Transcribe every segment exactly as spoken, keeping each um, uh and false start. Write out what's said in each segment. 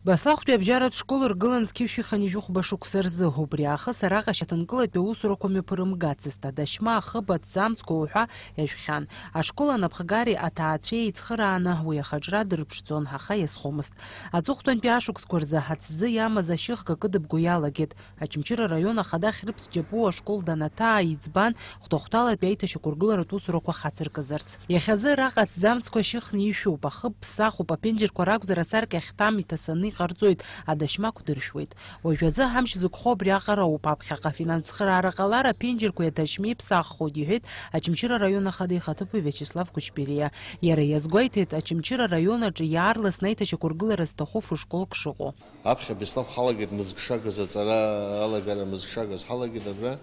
Баслахәтәи абжьаратә школ ргылан зқьышә ихынҩажәи жәохәба шықәса рзы. Убри аахыс араҟа шьаҭанкылатәи аусурақәа мҩаԥырымгацызт, адашьма, ахыб, аҭӡамцқәа уҳәа иажәхьан. Ашкол анапхгареи аҭаацәеи еицхырааны уи ахаҿра дырԥшӡон, аха иазхомызт. Аҵыхәтәантәи ашықәсқәа рзы аҭӡы иамаз ашьыхк акыдыбго иалагеит. Очамчыра араион ахада Хьрыԥс Џьапуа ашкол данаҭаа иӡбан, хәҭа-хәҭалатәи аиҭашьақәыргыларатә усурақәа хацыркызарц. Иахьазы араҟа аҭӡамцқәа шьыхны ишәуп, ахыб ԥсахуп, аԥенџьырқәа ракәзар асаркьа ахьҭам иҭасаны иҟарҵоит, адашьмақә дыршәуеит. Уажәазы ҳамч зықәхо абриаҟара ауп, аԥхьаҟа афинанс цхыраара ҟалар, аԥенџьырқәеи адашьмеи ԥсаххоит, иҳәеит Очамчыра араион ахада ихаҭыԥуаҩ Виачеслав Кучбериа. Иара иазгәеиҭеит, Очамчыра араион аҿы иаарласны аиҭашьақәыргылара зҭаху фышколк шыҟоу. Аԥхьа Беслахә ҳалагеит, мызк шагыз аҵара алагара, мызк шагыз ҳалагеит абра.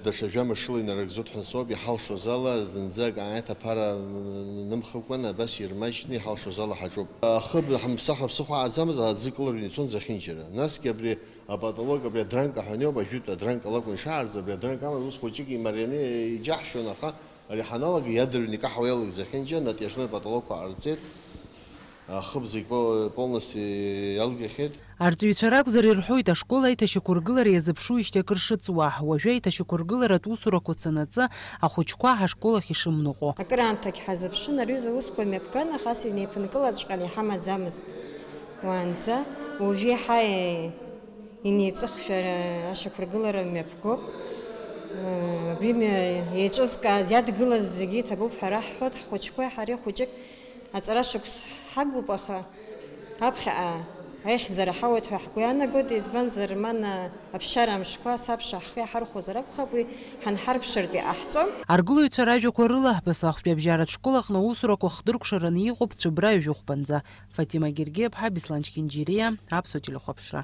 Даҽа жәа мышла инарыгӡоит ҳәа соуп, иҳалшоз ала, зынӡак ааиҭаԥара нымхакәан, абас ирмаҷны иҳалшоз ала ҳаҿуп. Ахыб ҳамԥсахра ԥсыхәа ааӡамыз, аӡы кылырҩны ицон зехьынџьара. Насгьы абри апаталок, абри адранка ҳәа аниоуп, ажәытә адранка лакәын ишаарӡа, абри адранка амаз ус хәыҷык имарианы иџьаҳшьон, аха ари ҳаналага иадырҩны икаҳауа иалагеит зехьынџьа, натяжной потолокқәа ҟарҵеит. Ахыб зегь по-, полностью иалгахьеит. Арҵаҩцәа ракәзар ирҳәоит, ашкол аиҭашьақәыргылара иазыԥшуижьҭеи акыр шыҵуа, уажәы аиҭашьақәыргыларатә усурақәа цанаҵы ахәыҷқәа ҳашкол ахь ишымныҟәо. Акыраамҭагь ҳазыԥшын, ари аҩыза аусқәа мҩаԥган, аха ас инеиԥынкылаҵәҟьаны иҳамаӡамызт уаанӡа. Уажәы иаҳа инеиҵыхшәа ашьақәыргылара мҩаԥгоуп. Абри мҩа еиҿызкааз, иадгылаз зегьы иҭабуп ҳәа раҳҳәоит, ҳхәыҷқәеи ҳареи хәыҷык Аҵара шықәс ҳагуп, аха аԥхьаҟа аихьӡара ҳауеит ҳәа ҳгәы иаанагоит, избанзар, мана аԥсшьара амшқәа асабша ҳхы иаҳархәозар акәхап, уи ҳанҳарԥшыртә иҟаҳҵом. Аргылаҩцәа ражәақәа рыла, Баслахәтәи абжьаратә школ аҟны аусурақәа хдыркәшараны иҟоуп Цәыбра ҩажәи хәбанӡа. Фатима Гергиаԥҳа, Беслан Чхинџьириа, Аԥсуа телехәаԥшра.